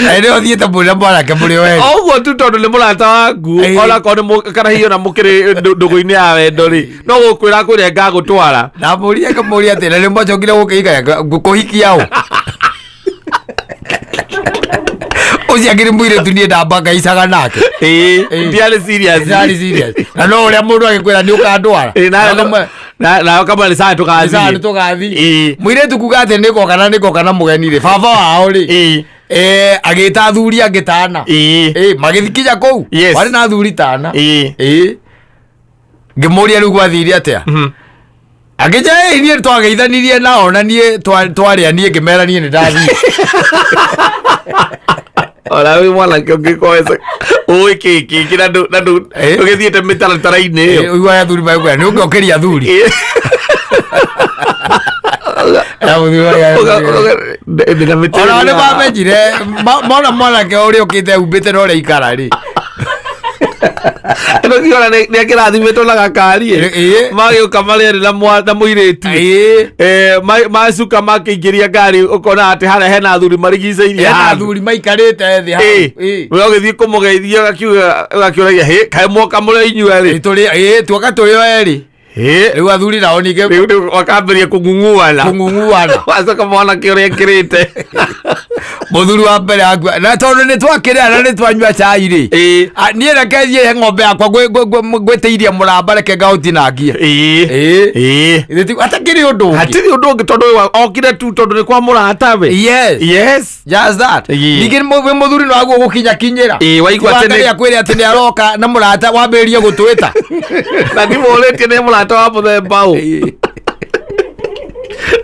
Na nĩ ũthiĩte mũrĩ na mwanake mũrĩ o erĩ. O ũguo tu, tondũ nĩ mũrata waku, onakorwo nĩ kana hihi ona mũkĩrĩ ndũgũ-inĩ ya wendo rĩ, no gũkwĩra kwĩre ngagũtwara. Na mũria kamũria atĩ na nĩ mwacokire gũkĩikara kũhikia ũ ũcio akĩrĩ mũirĩtu, niĩ ndamba ngaicaga nake. Ndiarĩ serious. Ndiarĩ serious. Na no ũrĩa mũndũ agĩkwĩra nĩ ũkandwara. Nayo kamwe nĩ saa Sawa, tũgathiĩ. nĩ tũgathiĩ. Mũirĩtu kuga atĩ nĩgoka na nĩgoka na mũgeni rĩ, baba wao rĩ, agĩta athuri angĩ tana. Magĩthikinya kũu. Warĩ na athuri tana. Ngĩmũria rĩu gwathire atĩa? Akĩnjĩra, "Ĩ, niĩ twageithanirie nao na niĩ twarĩa, niĩ ngĩmera niĩ nĩ ndathiĩ." Ona wĩ mwanake ũngĩkoesa ũĩ kĩ kĩngĩ na ndũ- na ndũ- Eh. ndũgĩthiĩte mĩtaratara-inĩ ĩyo. Ũiguaga athuri magĩkwĩra nĩ ũngĩokĩria athuri. Ndĩna mĩtĩ Ona nĩ ĩrĩa. mamenyire mona mwanake ũrĩa ũkĩte humbĩte na ũrĩa ikara rĩ. Ĩno kĩona nĩ akĩrathimĩtwo na gakari ĩ. Ĩĩ. Magĩũka marĩ erĩ na mũirĩtu. Ĩĩ. Macuka makĩingĩria ngari ũkona atĩ harĩa hena athuri marigicĩirie Hena handũ. athuri maikarĩte thĩ hau. Ĩĩ. Ĩĩ. We ũgĩthiĩ kũmũgeithia ũgakiũragia hĩ kaĩ mwoka mũrĩ inyuĩ Ĩĩ, erĩ. ĩĩ tuoka tũrĩ o erĩ. Hĩ. Rĩu athuri nao ningĩ Rĩu rĩu wakambĩrĩria kũng'ung'uana. kũng'ung'uana. Wacoka mwanake ũrĩa ekĩrĩte. Mũthuri wa mbere akua na tondũ nĩ twakĩrĩa na nĩ twanyua cai rĩ. Ĩĩ. Niĩ reke thiĩ he ng'ombe yakwa ngwĩtĩirie mũramba reke ngaũtinangie. Ĩĩ. Ĩĩ. Ĩĩ. Githĩ ti- hatakĩrĩ ũndũ ũngĩ. Hatirĩ ũndũ ũngĩ tondũ ũyũ okire tu tondũ nĩ kwa mũratawe. Yes. Yes. Just that. Ĩĩ. Ningĩ wĩ mũthuri no aguo gũkinyakinyĩra. Ĩĩ, waigua atĩ nĩ- akwĩre atĩ nĩ aroka na mũrata wambĩrĩrie gũtwĩta. Na ndimũrĩtie nĩ mũrata wa mũthemba ũ.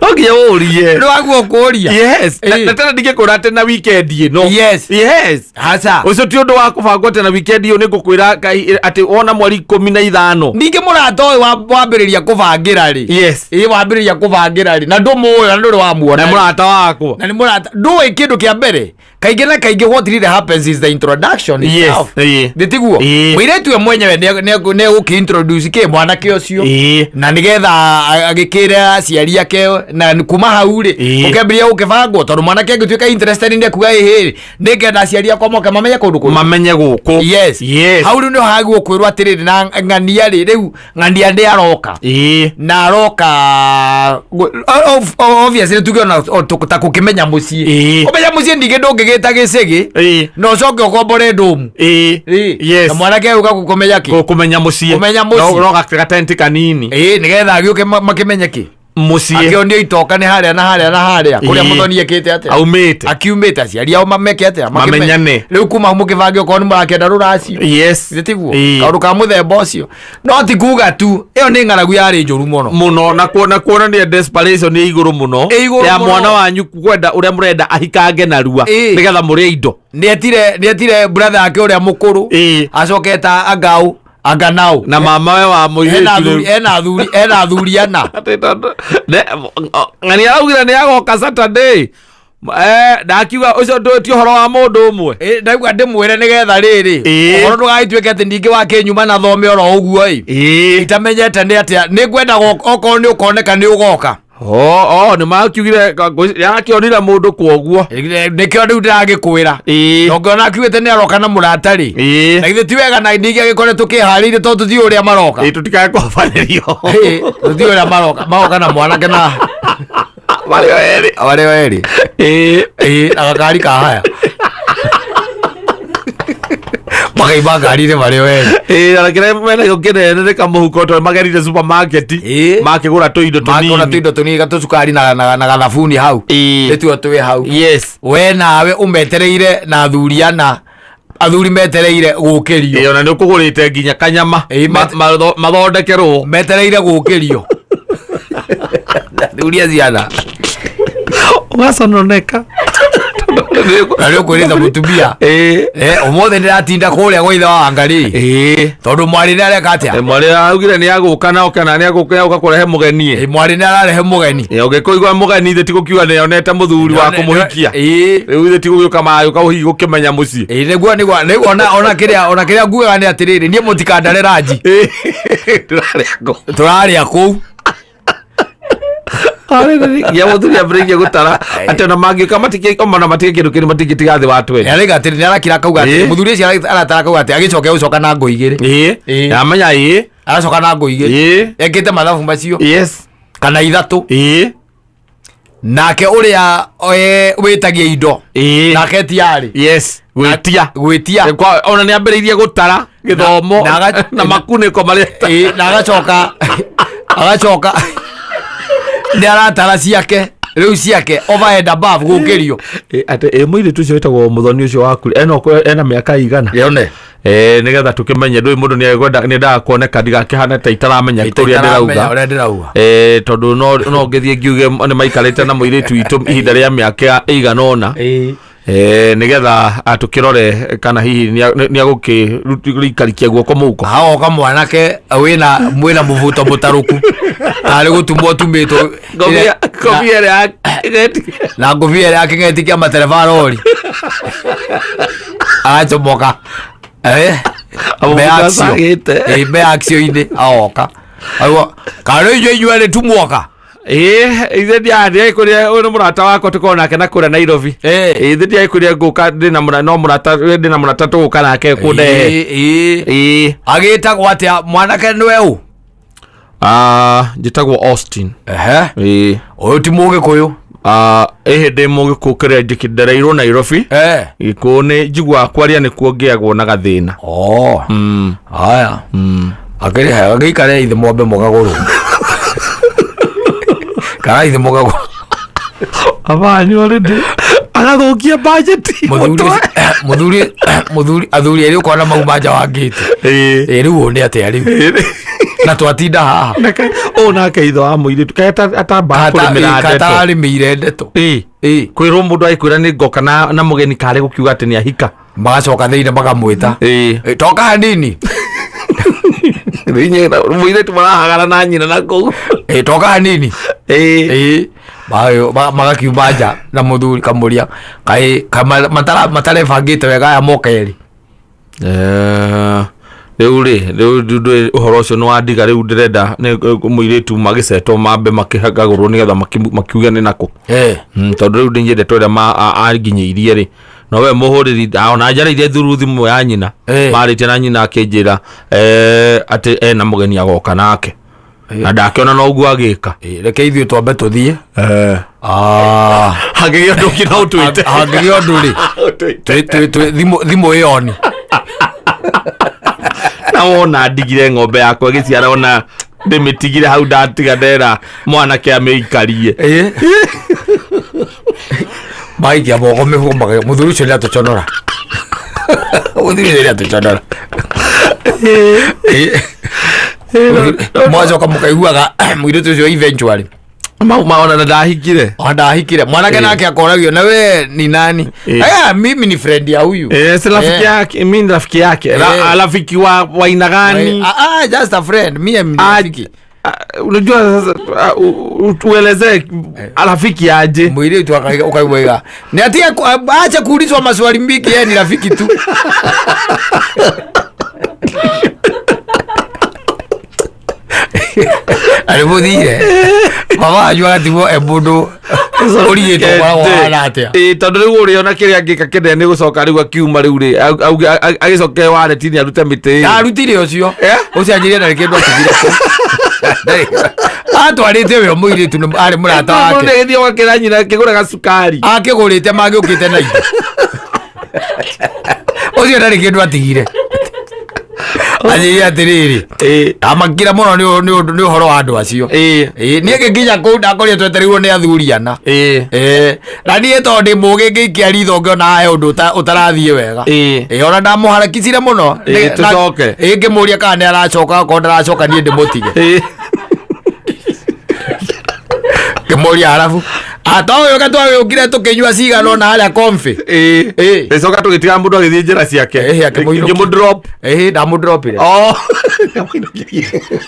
No nginya ũrie. Nĩ waguo kũria. Yes. Na Ĩĩ. na tena ndingĩkwĩra atĩ na weekend ĩno. Yes. Yes. Aca. Ũcio ti ũndũ wa kũbangwo atĩ na weekend ĩyo nĩ ngũkwĩra atĩ wona mweri 15. Ningĩ mũrata ũyũ wambĩrĩria kũbangĩra rĩ. Yes. Ĩĩ wambĩrĩria kũbangĩra rĩ. Na ndũmũĩ na ndũrĩ wamuona. Na mũrata wakwa. Na nĩ mũrata ndũĩ kĩndũ kĩa mbere. Kaingĩ na kaingĩ what really happens is the introduction Yes. itself. Ĩĩ. Nĩ tiguo? Ĩĩ. Mũirĩtu we mwenyewe nĩ egũkĩ-introduce kĩ mwanake ũcio. Ĩĩ. Na nĩgetha agĩkĩre aciari ake na kuma hau rĩ Ĩĩ. ũkĩambĩrĩria gũkĩbangwo tondũ mwanake angĩtuĩka interested nĩ ekuga ĩhĩ nĩngenda aciari akwa moke mamenye kũndũ kũrĩkũ. Mamenye gũkũ. Yes. Yes. Hau rĩu nĩho hagĩrĩirwo kwĩrwo atĩrĩrĩ na ng'ania rĩ rĩu ng'ania nĩ aroka. Ĩĩ. Na aroka obviously tuge ona ta kũkĩmenya mũciĩ. Ĩĩ. Kũmenya mũciĩ ningĩ ndũngĩgĩta gĩcĩgĩ Ĩĩ. na ũcoke ũkombore ndũmu. Ĩĩ. Ĩĩ. Yes. Na mwanake agĩũka kũmenya kĩ? Kũmenya mũciĩ. Kũmenya mũciĩ. No gatenti kanini. Ĩĩ nĩgetha agĩũke makĩmenye kĩ? Mũciĩ. Akĩonio itoka nĩ harĩa na harĩa na harĩa kũrĩa Ĩĩ. mũthoni ekĩte atĩa? Aumĩte. Akiumĩte aciari ao mameke atĩa? Makĩmenye. Mamenyane. Rĩu kuma hau mũkĩbange okorwo nĩ mũrakĩenda rũracio. Yes. Githĩ tiguo? Ĩĩ. Kaũndũ ka mũthemba ũcio. No ti kuga tu ĩyo nĩ ng'aragu yarĩ njũru mũno. Mũno na kuona kuonania desperation ĩ igũrũ mũno Ĩ igũrũ ya mũno. mwana wanyu kwenda ũrĩa mũrenda ahikange narua Ĩĩ. nĩgetha mũrĩe indo. Nĩetire brother yake ũrĩa mũkũrũ. Ĩĩ. Acoketa angau anganau. Na mama we wa Ena mũirĩtu athuri rĩu. ena athuri ena athuri ana. Atĩ tondũ- ng'ania araugire nĩ agoka Saturday. Ndakiuga ũcio ndũĩ ti ũhoro wa mũndũ ũmwe. Ĩ, ndaigua ndĩmwĩre nĩgetha rĩrĩ Ĩĩ. ũhoro ndũgagĩtuĩke atĩ ningĩ wakĩnyuma na thome oro ũguo ĩ Ĩĩ. itamenyete nĩ atĩa nĩ ngwenda okorwo nĩ ũkoneka nĩ ũgoka O nĩ makiugire yakĩonire mũndũ kwoguo. Nĩkĩo rĩu ndĩragĩkwĩra. Ĩĩ. Na ũngĩona akiugĩte nĩ aroka na mũrata rĩ. Ĩĩ. Na githĩ ti wega na ningĩ agĩkore tũkĩharĩirie tondũ tũtiũĩ ũrĩa maroka. Ĩĩ tũtikae kũhobanĩrio. Ĩĩ, tũtiũĩ ũrĩa maroka magoka na mwanake na Marĩ o erĩ. marĩ o erĩ. Ĩĩ. Ĩĩ, na gakari ka haya makaimba ngari-inĩ marĩ o erĩ. Ĩĩ, na kĩrĩa menakĩo kĩnene nĩ kamũhuko tondũ magerire supermarket Ĩĩ. makĩgũra tũindo Makĩgũra tũnini. tũindo tũnini gatũcukari na gathabuni hau. Ĩĩ. Nĩtuo twĩ hau. Yes. We nawe ũmetereire na athuri ana athuri metereire gũkĩrio. Ĩĩ, ona nĩ ũkũgũrĩte nginya kanyama Ĩĩ, mathondekerwo. Metereire gũkĩrio. Athuri acio ana. Ũgacononeka. Na nĩ ũkwĩrĩte mũtumia. Ĩĩ. Ũmũthĩ ndĩratinda kũrĩa gwa ithe wa Wangarĩ. Ĩĩ. Tondũ mwarĩ nĩ areka atĩa? Mwarĩ araugire nĩ agũka na oke na nĩ agũka agũka kũrehe mũgeni. Ĩĩ, mwarĩ nĩ ararehe mũgeni. Ĩĩ, ũngĩkũigua mũgeni ithe ti gũkiuga nĩ onete mũthuri wa kũmũhikia. Ĩĩ. Rĩu ithe ti gũgĩũka magĩũka hihi gũkĩmenya mũciĩ. Ĩĩ, nĩguo nĩguo nĩguo ona kĩrĩa ona kĩrĩa ngugaga nĩ atĩrĩrĩ niĩ mũtikandare ranji. Ĩĩ. Tũrarĩa kũ. Tũrarĩa kũu. Nginya mũthuri ambĩrĩirie gũtara atĩ ona mangĩũka ona matige kĩndũ kĩndũ matingĩtiga thĩ wa 20. Nĩarauga atĩrĩ nĩarakira akauga atĩrĩ Ĩĩ. mũthuri ũcio aratara akauga atĩ agĩcoke gũcoka na ngũ igĩrĩ. Ĩĩ. Ĩĩ. Amenya ĩĩ. Aracoka na ngũ igĩrĩ. Ĩĩ. Ekĩte mathabu macio. Yes. Kana ithatũ. Ĩĩ. Nake ũrĩa wĩtagia indo. Ĩĩ. Nake tiarĩ. Yes. Gwĩtia. Gwĩtia. Ona nĩ ambĩrĩirie gũtara gĩthomo na makunĩko marĩa. Ĩĩ, na agacoka agacoka nĩ aratara ciake rĩu ciake over and above gũkĩrio. Atĩ ĩ mũirĩtu ũcio wĩtagwo mũthoni ũcio waku ena mĩaka igana. Yone. Nĩgetha tũkĩmenye ndũĩ mũndũ nĩendaga kuoneka ndigakĩhane ta itaramenya ũrĩa ndĩrauga. Ũrĩa ndĩrauga. Tondũ no ngĩthiĩ ngiuge nĩ maikarĩte na mũirĩtu witũ ihinda rĩa mĩaka ĩigana ũna. Nĩgetha tũkĩrore kana hihi nĩagũkĩikarikia guoko mũhuko. Hagoka mwanake wĩna mwĩna mũbuto mũtarũku tarĩ gũtumwo tumĩtwo. Ngobia ngobia ĩrĩa ya kĩgeti. Na ngũbia ĩrĩa ya kĩng'eti kĩa matereba rori agacomoka. Amũbuto acagĩte. Be action-inĩ agoka aigua kana inyuĩ inyuerĩ tumwoka. Ĩĩ, ithe ndiagĩkwĩrire ũyũ nĩ mũrata wakwa tũkorwo nake na kũrĩa Nairobi. Ĩĩ, ithe ndiagĩkwĩrire ngũka ndĩna mũra no mũrata ndĩna mũrata tũgũka nake kũndehe. Ĩĩ. Ĩĩ. Agĩtagwo atĩa mwanake nĩwe ũ? Ah, njĩtagwo Austin. Ehe. Ĩĩ. Ũyũ ti mũgĩkũyũ? Ah, ĩhĩ ndĩ mũgĩkũyũ kĩrĩa ndereirwo Nairobi. Gĩkũyũ nĩ njiguaga kwaria nĩkuo ngĩagwo na gathĩna. Oh. Haya. Akĩrĩ hega gĩikare ithe mwambe mũgagũrwo. Kana ithe mũgagũrwo. Abanyu already agathũkia budget. Mũthuri mũthuri mũthuri athuri erĩ ũkona mauma nja wa ngĩti. Ĩĩ. Ĩ rĩu ũũ nĩ atĩa rĩu? Na twatinda haha. Ũũ nake ithe wa mũirĩtu kaĩ atambaga kũrĩmĩra ndeto. Katararĩmĩire ndeto. Ĩĩ. Ĩĩ. Kwĩrwo mũndũ agĩkwĩra nĩ ngoka na mũgeni karĩ gũkiuga atĩ nĩ ahika. Magacoka thĩinĩ makamwĩta. Ĩĩ. Ĩ, toka hanini. Mũirĩtu marahagara na nyina na kũu. Ĩ, toka hanini. Ĩĩ. Ĩĩ. Magakiuma nja na mũthuri kamũria kaĩ matarebangĩte wega aya moka erĩ. Rĩu rĩ rĩu ndũ ũhoro ũcio nĩ wandiga rĩu ndĩrenda nĩ mũirĩtu magĩcetwo mambe makĩhangagũrwo nĩgetha makiuge nĩ nakũ. Tondũ rĩu ndĩ ndeto ĩrĩa anginyĩirie rĩ no we mũhũrĩri ona njarĩirie thuru thimũ ya nyina. Marĩtie na nyina akĩnjĩra atĩ ena mũgeni agoka nake. Na ndakĩona no ũguo agĩka. Reke ithuĩ twambe tũthiĩ. Hangĩgĩa ũndũ ũngĩ no ũtwĩte. Hangĩgĩa ũndũ rĩ. Thimũ ĩyo ni. Na wona ndigire ng'ombe yakwa ĩgĩciara ona ndĩmĩtigire hau ndatiga ndera mwanake amĩikarie. Magaikia moko mĩhuko mũthuri ũcio nĩ atũconora. Mũthuri ũcio nĩ atũconora. Mwacoka mũkaiguaga mũirĩtu ũcio eventually. Mau maona na ndahikire. Ona ndahikire. Mwanake nake akoragio na we ni nani? Mimi ni friend ya huyu. Si rafiki yake, mimi ni rafiki yake. Rafiki wa aina gani? Just a friend. Mimi ni rafiki. Unajua sasa, uelezee rafiki aje. Mũirĩtu ukaigua. Ni ati acha kuulizwa maswali mingi, yeye ni rafiki tu. Arĩmũthire. Baba wanyu agatigwo e mũndũ ũrigĩtwo ũkoragwo ũhana atĩa. Ĩĩ, tondũ rĩu ũrĩa ona kĩrĩa angĩka kĩnene nĩ gũcoka rĩu akiuma rĩu rĩ, agĩcoke wareti-inĩ arute mĩtĩ. Arutire ũcio. Ũcio anjĩrire ndarĩ kĩndũ atigire kũu. Atwarĩte we mũirĩtu nĩ arĩ mũrata wake. Mũndũ agĩthiĩ gwakĩra nyina akĩgũra gacukari. Akĩgũrĩte mangĩũkĩte na indo. Ũcio ndarĩ kĩndũ atigire. Anjĩrire atĩrĩrĩ, ndamakire mũno nĩ ũhoro wa andũ acio. Niĩ ngĩkinya kũu ndakorire twetereirwo nĩ athuri ana. Na niĩ tondũ ndĩ mũũgĩ ngĩikia ritho ngĩona he ũndũ ũtarathiĩ wega. Ona ndamũharakicire mũno. Tũcoke. Ngĩmũria kana nĩ aracoka, okorwo ndaracoka niĩ ndĩmũtige. Ngĩmũria arabu. To ũyũ twagĩũkire tũkĩnyua cigana ona harĩa kombi. Gĩcoka tũgĩtiga mũndũ agĩthiĩ njĩra ciake. Akĩmũinũkia. Ngĩmũdrop. Ndamũdropire.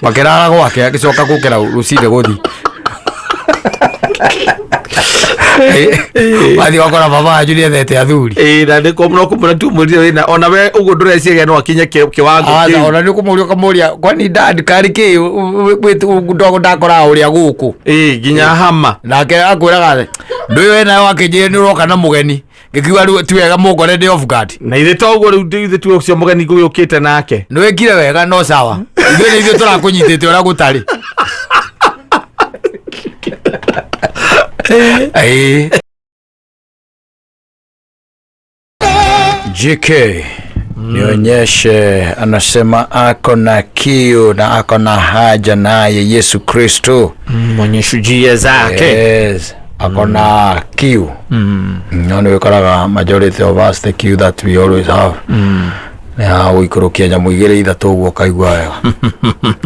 Makĩrara gwake agĩcoka gũkĩra rũcinĩ gũthiĩ. Wathiĩ wakora baba wanyu nĩethete athuri. Na nĩ no kũmwĩra tu mwĩrire wĩna, ona we ũguo ndũreciria no akinye kĩwango kĩu. Ona nĩ ũkũmũria ũkamũria, kwani dad karĩ kĩ, ndakoraga ũrĩa gũkũ? Nginya hama. Nake akwĩraga atĩ, ndũĩ we nawe wakĩnjĩra nĩ ũroka na mũgeni. Ngĩkiuga rĩu ti wega mũngore ndĩ off guard. Na ithe to ũguo rĩu ithe tu ũcio mũgeni ngũgĩũkĩte nake. Nĩ wĩkire wega no sawa. Ithuĩ nĩ ithuĩ tũrakũnyitĩte ũrĩa gũtarĩ. JK nionyeshe, anasema ako na kiu na ako na haja naye Yesu Kristo. Mwenye shujia zake. Yes, ako na kiu. No nĩ wĩkoraga majority of us the kiu that we always have. Ya gũikũrũkia nyamũ igĩrĩ ithatũ ũguo ũkaigua wega.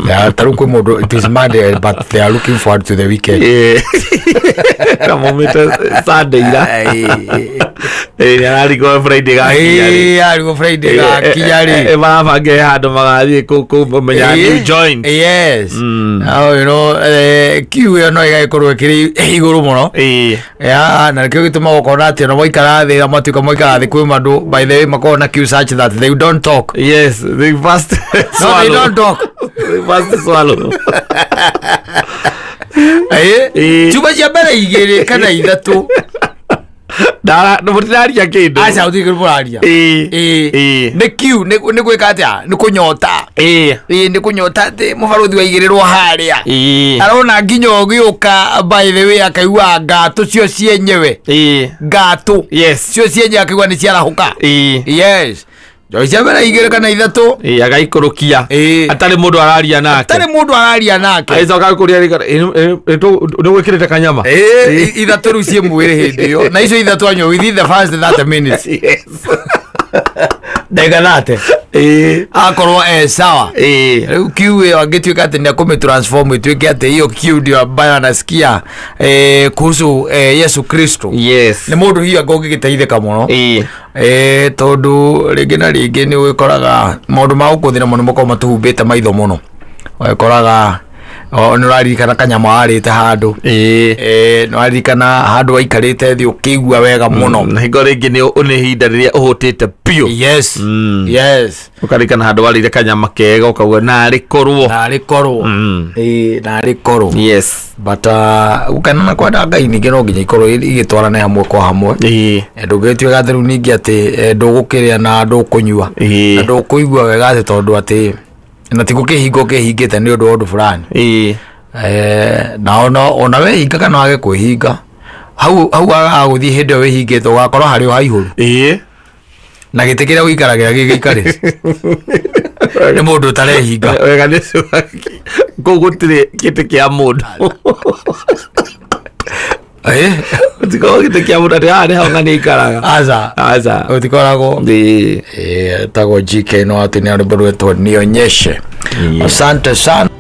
Ya, ta rĩu kwĩ mũndũ, it is Monday but they are looking forward to the weekend. Na maumĩte Sunday ira. Nĩ ararigwo Friday gakinya rĩ. Ĩĩ, arigwo Friday gakinya rĩ. Marabange handũ magathiĩ kũu menya new joint. Yes. Now, you know, queue ĩyo no ĩgagĩkorwo ĩkĩrĩ igũrũ mũno. Ya, na nĩkĩo gĩtũmaga ũkona atĩ ona mwaikara thĩ na mwatuĩka mwaikara thĩ kwĩ mandũ, by the way, makoragwo na queue such that they don't talk. Yes, they first No, they swallow. don't talk. They first swallow. Ciuma cia mbere igĩrĩ kana ithatũ. Mũtiraria kĩndũ. Aca, gũtirĩ kĩndũ mũraria. Nĩ kiu, nĩ gwĩka atĩa, nĩ kũnyota. Ĩĩ, nĩ kũnyota atĩ mũbarũthi waigĩrĩrwo harĩa. Arona nginya ũgĩũka, by the way, akaigua ngatũ cio cienyewe. Ngatũ. Cio cienyewe akaigua nĩ ciarahũka. Yes. Njohi cia mbere igĩrĩ kana ithatũ. Agaikũrũkia. Atarĩ mũndũ araria nake. Atarĩ mũndũ araria nake. Agĩcoka kũrĩa nĩ gwĩkĩrĩte kanyama. Ithatũ rĩu ciĩ mwĩrĩ hĩndĩ ĩyo. Na icio ithatũ anyua within the first 30 minutes. Yes. Ndaiga nate. Akorwo e sawa. Rĩu kiu ĩyo angĩtuĩka atĩ nĩ akũmĩ transform ĩtuĩke atĩ hiyo kiu ndio ambayo anasikia kuhusu Yesu Kristo. Yes. Nĩ mũndũ hiyo anga ũngĩgĩteithĩka mũno. Tondũ rĩngĩ na rĩngĩ nĩ ũgĩkoraga maũndũ ma gũkũ thĩ namo nĩ makoragwo matũhumbĩte maitho mũno. Ũgĩkoraga nĩ ũraririkana kanyama warĩte handũ. Nĩ ũraririkana handũ waikarĩte thĩ ũkĩigua wega mũno. Na hingo rĩngĩ nĩ ihinda rĩrĩa ũhũtĩte biũ. Yes. Yes. Ũkaririkana handũ warĩire kanyama kega ũkauga narĩ korwo. Narĩ korwo. Narĩ korwo. Yes. But gũkena na kwenda Ngai ningĩ no nginya ikorwo igĩtwarane hamwe kwa hamwe. Ndũngĩtuĩka atĩ rĩu ningĩ atĩ ndũgũkĩrĩa na ndũkũnyua. Na ndũkũigua wega atĩ tondũ atĩ na ti gũkĩhinga ũkĩhingĩte nĩ ũndũ wa ũndũ fulani. Na ona wehinga kana wage kwĩhinga, hau wagaga gũthiĩ hĩndĩ ĩyo wĩhingĩte ũgakorwo harĩ o haihũru. Na gĩtĩ kĩrĩa ũikaragĩra gĩgĩikarĩre. Nĩ mũndũ ũtarehinga. Wega nĩ ũcio. Kũu gũtirĩ gĩtĩ kĩa mũndũ. Gũtikoragwo gĩtĩ kĩa mũndũ atĩ haha nĩho ng'ania ikaraga. Aca. Aca. Gũtikoragwo. Tagwo GK no atĩ nĩ rwĩmbo rwetwo Nionyeshe. Asante sana.